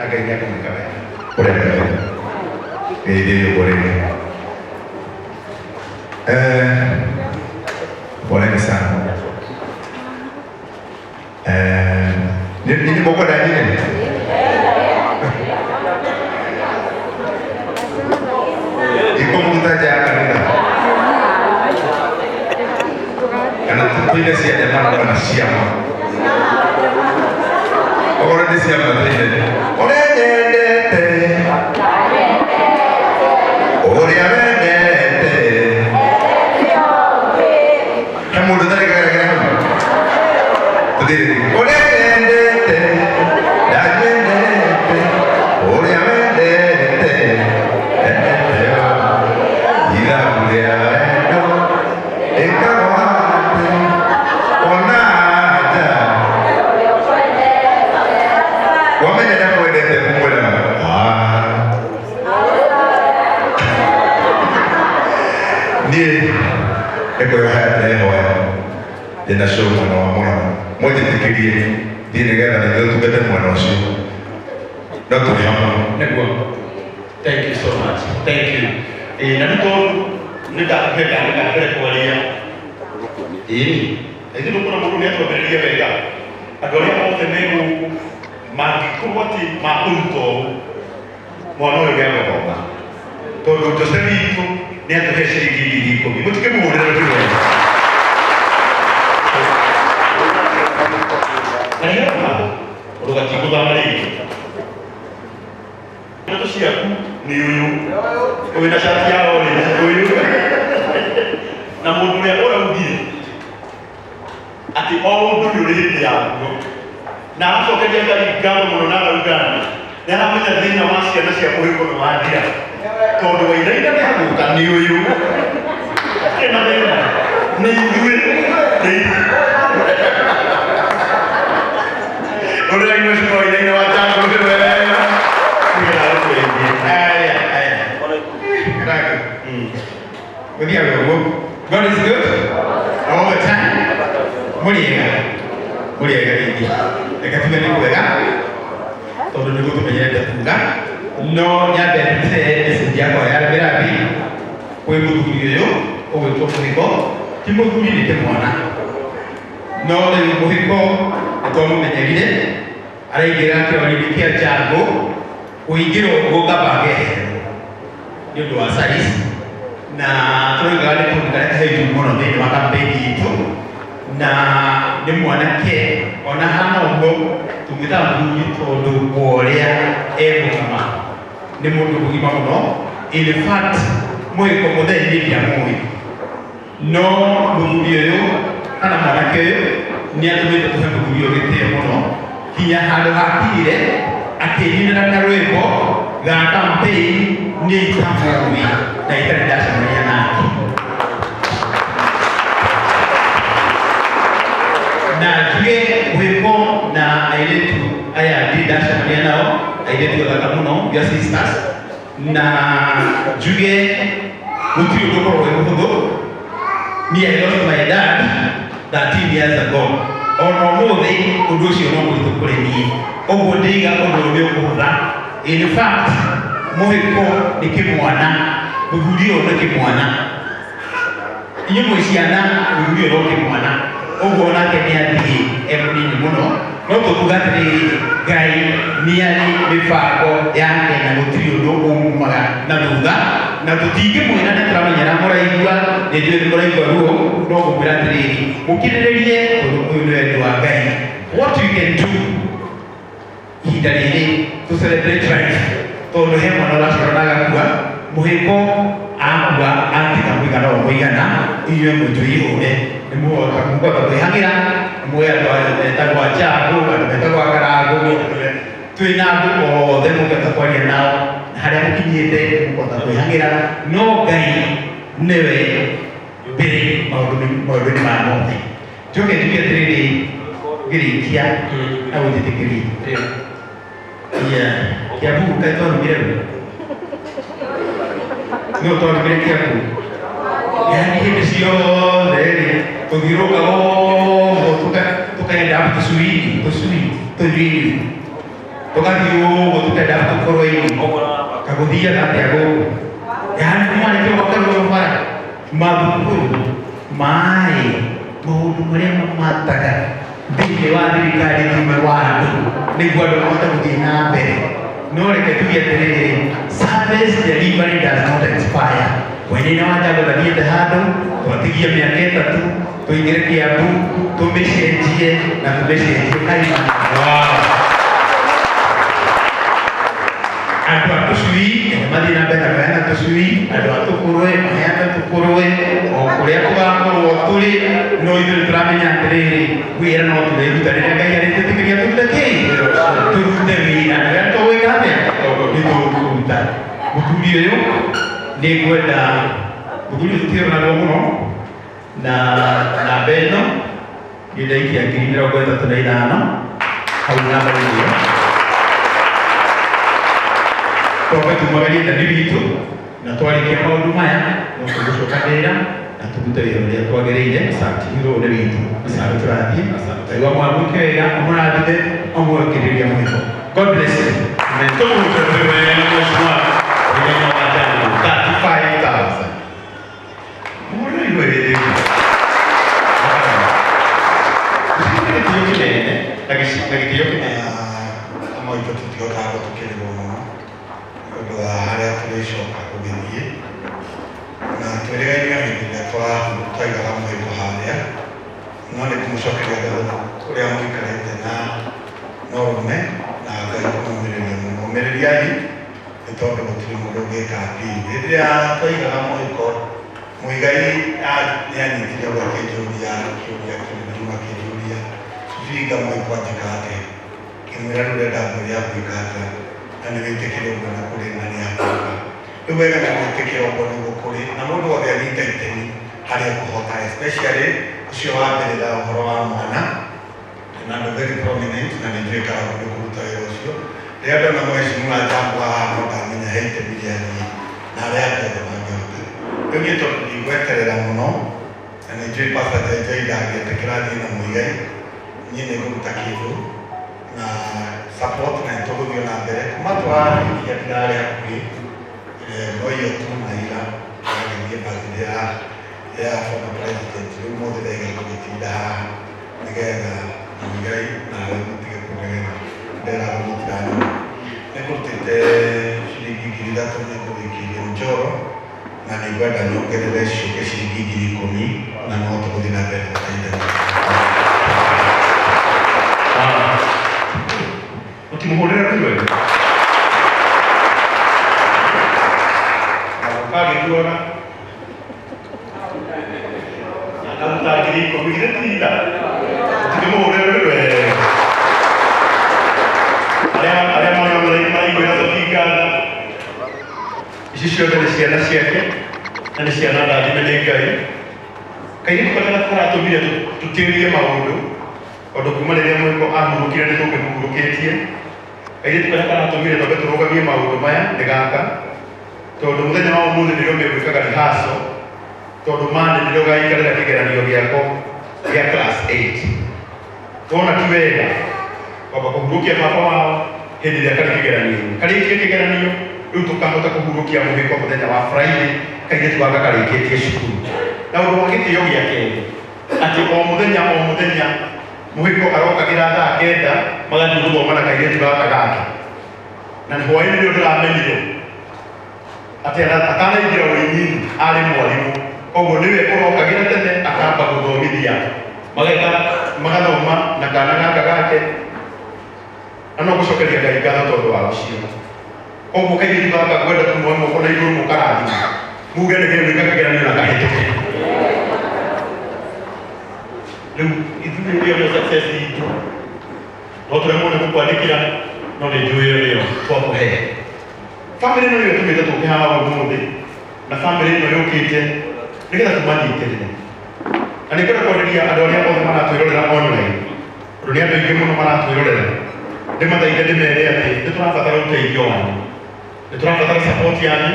Ngai nĩ akũmwĩka wega. Ũrĩa wega. Ĩĩ poleni. Eh, poleni sana. Eh, nini mũkwenda nyine? Iko mũruta nja ya kanitha kana tũine cia nyama kana ciama okorwo nĩ ciama tũine ũrĩa nyendete ũrĩa wendete he mũndũ ũtarĩ kageregere hau tũthiĩ ũrĩa nyendete ndanyendete ũrĩa wendete endete ithabu rĩa wendo rĩkagwate ona nja wamenya ndakwendete kumwĩra "Ah." Niĩ nĩkwĩhoya ndĩrehoya ndĩna cũrũ mwena wa mũrang'a mũnjĩtĩkĩrie thiĩ nĩgetha nĩguo tungate mwena ũcio no tũrĩ hamwe. Nĩguo. Thank you so much. Thank you. Ĩĩ na rĩu tondũ nĩ ndakũhe kanya ka mbere kwaria. Ĩĩ. Na ithuĩ ndũkuona mũndũ nĩ atwambĩrĩria wega. Andũ arĩa othe me gũkũ mangĩkorwo atĩ makũruta ũũ mwana ũyũ nĩ agũthoma tondũ Jose witũ nĩ atũhe ciringi 10,000 mũtikĩmũhũrĩre rũhĩ rwega na nĩ tondũ gatigũthama rĩngĩ ndeto ciaku nĩ ũyũ wĩna cati ya orange ũyũ na mũndũ ũrĩa ũraugire atĩ o ũndũ nĩ ũrĩ hĩndĩ yaguo na aracokeria Ngai ngatho mũno na arauga nĩ aramenya thĩna wa ciana cia mũhĩko nĩ wathira tondũ wainaina nĩ agũka nĩ ũyũ ĩna thĩna nĩ ithuĩ nĩ ithuĩ ũrĩa mheshimiwa Wainaina wa Jango nĩ wega nĩgetha agũteithie. Aya, aya. Raka. Gũthiaga ũguo. God is good all the time. Mũrĩega. Mũrĩega rĩngĩ. Reke tuge nĩ kwega tondũ nĩguo tũmenyerete kuga no nyambe ndute message yakwa ya mĩrathi kwĩ mũthuri ũyũ ũgwĩtwo mũhiko ti mũthuri nĩ kĩmwana no rĩu mũhiko nĩ twamũmenyerire araingĩra kĩori-inĩ kĩa njangũ kũingĩra ũguo ngamba ngeherwo nĩ ũndũ wa size na tũraugaga nĩ kaũndũ karĩa kahĩtu mũno thĩinĩ wa campaign itũ na nĩ mwanake ona hana ũguo tũmwĩtaga mũthuri tondũ wa ũrĩa e mũgima nĩ mũndũ mũgima mũno in fact mũhĩko mũtheri niĩ ndiamũĩ no mũthuri ũyũ kana mwanake ũyũ nĩ atũmĩte tũhe mũthuri ũyũ gĩtĩo mũno kinya handũ hakinyire akĩnyinĩra karwĩmbo ga campaign niĩ itamũĩ na itarĩ ndacemania nake na njuge mwĩko na airĩtu aya ndirĩ ndacemania nao airĩtu athaka mũno your sisters na njuge gũtirĩ ũndũ ũkoragwo wĩ mũhũthũ. Me, I lost my dad 13 years ago. Ona ũmũthĩ ũndũ ũcio no mũritũ kũrĩ niĩ ũguo ndĩiga ũndũ ũyũ nĩ ũkũhũtha. In fact mũhĩko nĩ kĩmwana mũthuri ũyũ nĩ kĩmwana inyuĩ mwĩ ciana mũthuri ũyũ no kĩmwana ũguo nake nĩ athiĩ e mũnini mũno no tũkuga atĩrĩrĩ Ngai nĩ arĩ mĩbango yake na gũtirĩ ũndũ umumaga na thutha na tũtingĩmwĩra nĩ tũramenya na mũraigua nĩ njũĩ nĩ mũraigua ruo no ngũmwĩra atĩrĩrĩ mũkirĩrĩrie tondũ ũyũ nĩ wendi wa Ngai. What you can do ihinda rĩrĩ to celebrate life tondũ he mwana ũraciarwo na agakua mũhĩko akua atiga mũigana o mũigana inyuĩ mũtwĩihũre nĩ mũhota mũkũhota kwĩhang'ĩra mwĩ andũ metagwo anjangũ andũ metagwo akarangũ twĩna andũ othe mũngĩhota kwaria nao na harĩa mũkinyĩte nĩ mũkũhota kwĩhang'ĩra no Ngai nĩwe mbere maũndũ-inĩ maya mothe. Njoke njuge atĩrĩrĩ ngĩrĩkia na gũnjĩtĩkĩria. Yeah. Kiambu kaĩ twarumire rũ? No twarumire Kiambu. Yaani hĩndĩ ciothe rĩ Tũgathiĩ ũguo tũkenda tũkorwo-inĩ kagũthiaga atĩa gũkũ, yaani mwarĩkia gwaka rũrũ bara, mathukuru, maĩ, maũndũ marĩa mamataga thĩinĩ wa thirikari thĩinĩ wa andũ nĩguo andũ mahote gũthiĩ na mbere. No reke tuge atĩrĩrĩ, service delivery does not expire. Wainaina wa Njangũ ndathiĩte handũ, twatigia mĩaka 3 tũingĩre Kiambu, tũmĩcenjie na tũmĩcenjie kaimana. Andũ a tũcui mathiĩ na mbere na kũheana tũcui, andũ a tũkũrwe maheane tũkũrwe, o kũrĩa tũgakorwo tũrĩ, no ithuĩ nĩ tũramenya atĩrĩrĩ, wĩra no tũrĩruta rĩrĩa Ngai arĩtwĩtĩkĩria tũrute kĩ? Tũrute wĩra. Na rĩrĩa tũgwĩka atĩa? Nĩ tũkũruta. Mũthuri ũyũ nĩ ngwenda, mũthuri ũyũ tũtironagwo mũno na namba ĩno nĩ ndaikia 35,000 hau namba-inĩ ĩyo. Twambe tumagarie thani witũ na twarĩkia maũndũ maya no tũgũcokanĩrĩra na tũrute wĩra ũrĩa twagĩrĩire. Rũũ nĩ witũ. Asante. Tũrathiĩ. Ngai wa mwamwĩke wega, amũrathime, amwongererie mwĩhoko. God bless you. Amen. Tũmũrute wega mheshimiwa Wainaina wa Njangũ 35,000. Mũhũrĩre igwe rĩrĩ. Gĩtĩo kĩnene na gĩtĩo kĩnene. Maitũ tũtihotaga gũtũkĩrĩrwo mũno nĩ ũndũ wa harĩa tũrĩcoka gũgĩthiĩ, na twĩrĩgaine o hĩndĩ ĩrĩa twaigaga mwĩko harĩa, no nĩ kũmũcokeria ngatho ũrĩa mũikarĩte na ũrũme na Ngai kũmũmĩrĩria mũno. Ũmĩrĩriai nĩ tondũ gũtirĩ mũndũ ũngĩka mbiri. Hĩndĩ ĩrĩa twaigaga mwĩko, Mũigai nĩ anyitire ũguo akĩnjũria kĩũria kĩnene mũno, akĩnjũria Subinga mwĩko anjĩka atĩa? Ngĩmwĩra rĩu ũrenda ngwĩre agwĩka atĩa, na nĩ wĩtĩkĩre ũguo na kũrĩ na nĩ agwĩka. Rĩu wega nĩ gwĩtĩkĩra ũguo nĩguo kũrĩ, na mũndũ wothe anyita itemi harĩa ekũhota, especially ũcio wambĩrĩra ũhoro wa mwana, na andũ very prominent, na nĩ njũĩ Karangũ nĩ ũkũruta wĩra ũcio. Rĩrĩa ndona mheshimiwa Njangũ haha no ndamenya he itemi rĩa niĩ na arĩa angĩ othe mangĩhota. Rĩu niĩ tondũ ndigweterera mũno, na nĩ njũĩ Pastor Njainjai ndangĩtĩkĩra thiĩ na Mũigai, niĩ nĩ ngũruta kĩndũ na support na nĩ tũgũthiĩ na mbere. Kuma twarĩkia ndirarĩ hakuhĩ, no iyo tu na ira ndĩragĩthiĩ birthday ya former president. Rĩu ũmũthĩ ndaiga ngũgĩtinda haha nĩgetha Mũigai nawe mũtige kũnegena, nderagwo mũtiranyona. Nĩ ngũrutĩte ciringi 3,000 nĩ ngũgĩikĩirie Njoro, na nĩ ngwenda nyongerere ciũke ciringi 10,000, na no tũgũthiĩ na mbere na gũteithania. Ũtimũhũrĩre rũi wega. Agĩtuona akaruta 10,000 githĩ ti ira? Ũtikĩmũhũrĩre rũi wega. Arĩa marĩ online maraiguĩra Sofia tha. Ici ciothe nĩ ciana ciake na nĩ ciana ndathime nĩ Ngai. Kairĩtu karĩa karatũmire tũtĩrie maũndũ, tondũ kuma rĩrĩa mwĩko ahurũkire nĩ tũkĩmũhurũkĩtie. Kairĩtu karĩa karatũmire twambe tũrũgamie maũndũ maya nĩ gaka, tondũ mũthenya wa ũmũthĩ nĩrĩo megwĩkaga rehearsal, tondũ mande nĩrĩo gaikarĩra kĩgeranio gĩako gĩa class 8. Tuona ti wega kwamba kũhurũkia baba wao hĩndĩ ĩrĩa karĩ kĩgeranio-inĩ. Karĩkie kĩgeranio rĩu tũkahota kũhurũkia mũhĩko mũthenya wa Friday, kairĩtu gaka karĩkĩtie cukuru. Na ũndũ wa gĩtĩo gĩa kerĩ, atĩ o mũthenya o mũthenya mũhĩko arokagĩra thaa 9 magathiĩ gũthoma na kairĩtu gaka gake. Na hwaĩ-inĩ nĩrĩo ndĩramenyire atĩ atanaingĩra ũini arĩ mwarimũ, koguo nĩwe ũrokagĩra tene akamba gũthomithia, mageka magathoma na kana gaka gake, na no gũcokeria Ngai ngatho tondũ wa ũcio. Koguo kairĩtu gaka ngwenda tũmuoe moko na igũrũ mũkarathima, muge nĩ gegwĩka kĩgeranio na kahĩtũke. Rĩu ithuĩ ĩyo nĩyo success itũ, no tũremwo nĩ gũkwandĩkĩra, no nĩ njũĩ ĩyo nĩyo twakũhe. Famĩlĩ ĩno nĩyo ĩtũmĩte tũke haha ũmũthĩ, na famĩlĩ ĩno yũkĩte nĩgetha tũmanyitĩrĩre. Na nĩ ngwenda kwarĩria andũ arĩa othe maratwĩrorera online, tondũ nĩ andũ aingĩ mũno maratwĩrorera, ndĩmathaithe ndĩmere atĩ nĩ tũrabatara ũteithio wanyu, nĩ tũrabatara support yanyu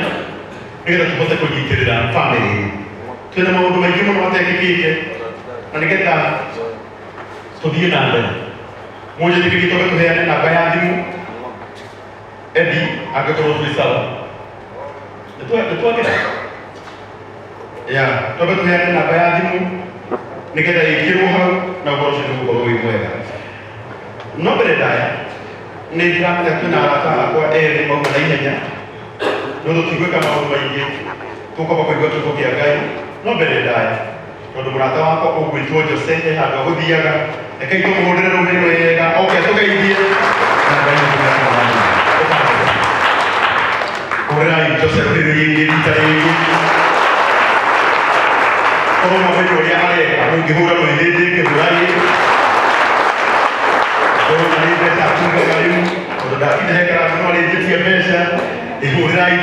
nĩgetha tũhote kũnyitĩrĩra famĩlĩ ĩno. Twĩna maũndũ maingĩ mũno matekĩkĩte, na nĩgetha tũthiĩ na mbere, mũnjĩtĩkĩrie twambe tũheane namba ya thimũ. Edi angĩkorwo twĩ sawa nĩtwagĩra ya twambe tũheane namba ya thimũ nĩgetha ĩkĩrwo hau na ũhoro ũcio nĩũgũkorwo wĩ mwega. No mbere ndaya nĩ ndĩramenya kwĩna arata akwa erĩ mauma na ihenya no tũtigwĩka maũndũ maingĩ tũkwamba kũigua kiugo kĩa Ngai. No mbere ndaya tondũ mũrata wakwa ũgwĩtwo Jose he handũ agũthiaga, rekei tũmũhũrĩre rũhĩ wega oke atũgeithie na Ngai nĩtũgakũrathima. Hũrĩrai Jose rũhĩ rĩngĩ rita rĩngĩ korwo mwamenye ũrĩa areka mũngĩhũra rũhĩ hĩndĩ ĩngĩ hũrai korwo na nĩ mbeca atungaga rĩu tondũ ndatinda he karamu no arĩnjĩtie mbeca ĩhũrĩrai.